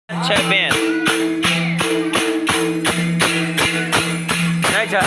छै बेन नहि छै।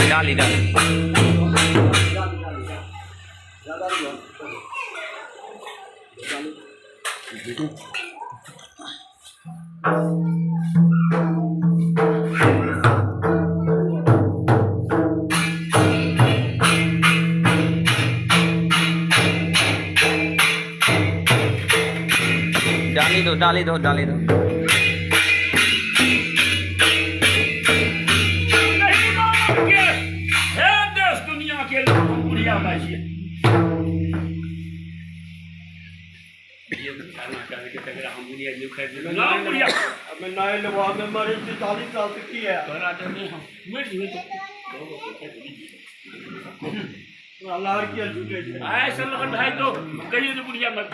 डाली डाली डाली दो, डाली दो, डाली दो। दुनिया के लोग हम बुढ़िया माय छियै। ना बुढ़िया हमें नहीं लेबो, हमें मरे छी 40 साल से की है। तोरा तऽ नहि, हम मरि जेबै तऽ तोरा लहर किया छूटे छै? आइ से लगन भाई तो कहियो जे बुढ़िया मत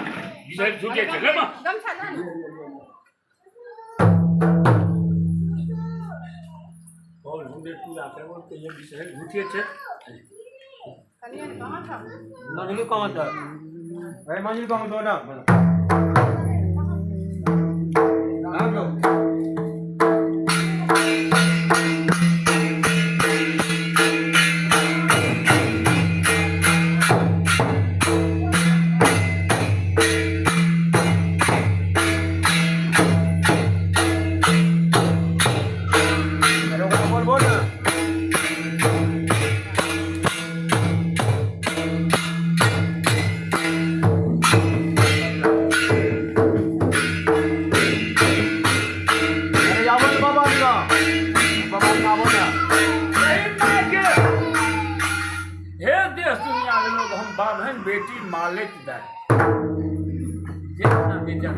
बिसरि छूटे छै गे माँ। गमछा दऽ ने। और हमरे पूरा करबो कहियो बिसरि झूठे छै। कनिया कहाँ था? मंगलू कहाँ था? अरे मंगलू कहाँ था ना? हाँ तो। अरे ओकरा बोलबो ना। अरे आबो ने बाबा जी, बाबा जी आबो ना। हे देश दुनिया के लोग, हम बाभन बेटी मालिक दे जितना भी जन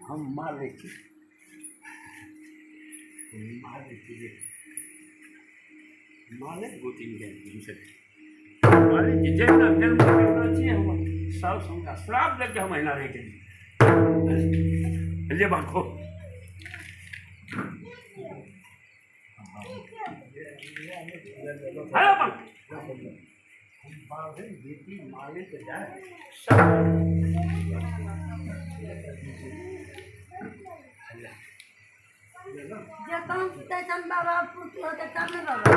हम मालिक छी, मालिक छी, मालिक गोतिन के हमसे मालिक छी। जितना जन्म लेना छियै हम सब हमरा श्राप दे के हम एना रहि गेलियै। ले बाको अरे बन बाभन बेटी मालिक जाए सब। जब पहुँचते तब बाबा पूर्ति होते तब ने बाबा।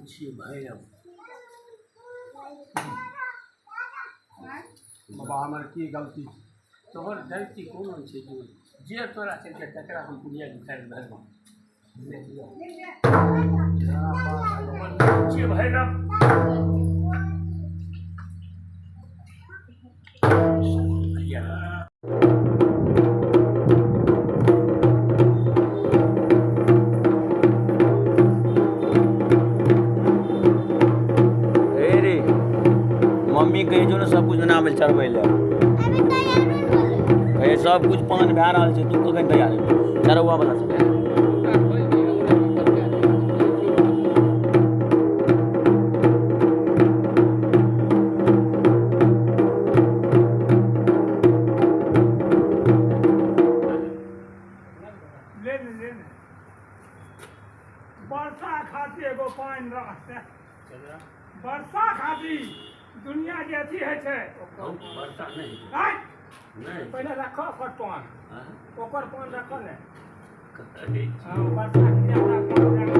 छियै भैरव। बाबा हमर की गलती? तोहर गलती कोनो छै जे तोरा चलते तकरा हम पुड़िया दिखाइ भैरव छियै भैरव। मम्मी कहे जो ने सब कुछ ना चढ़बै ले, कहे सब कुछ पान भए रहल छै, तू कखन तैयार हेबही? चढ़ौआ वाला सब ले ले ले वर्षा खातिर एगो पानि रहतै, वर्षा खातिर दुनिया जे अथी होइ छै। वर्षा नहि नहि, पहिले रखो ओकर पान, ओकर पान रखो ने। वर्षा वर्षा।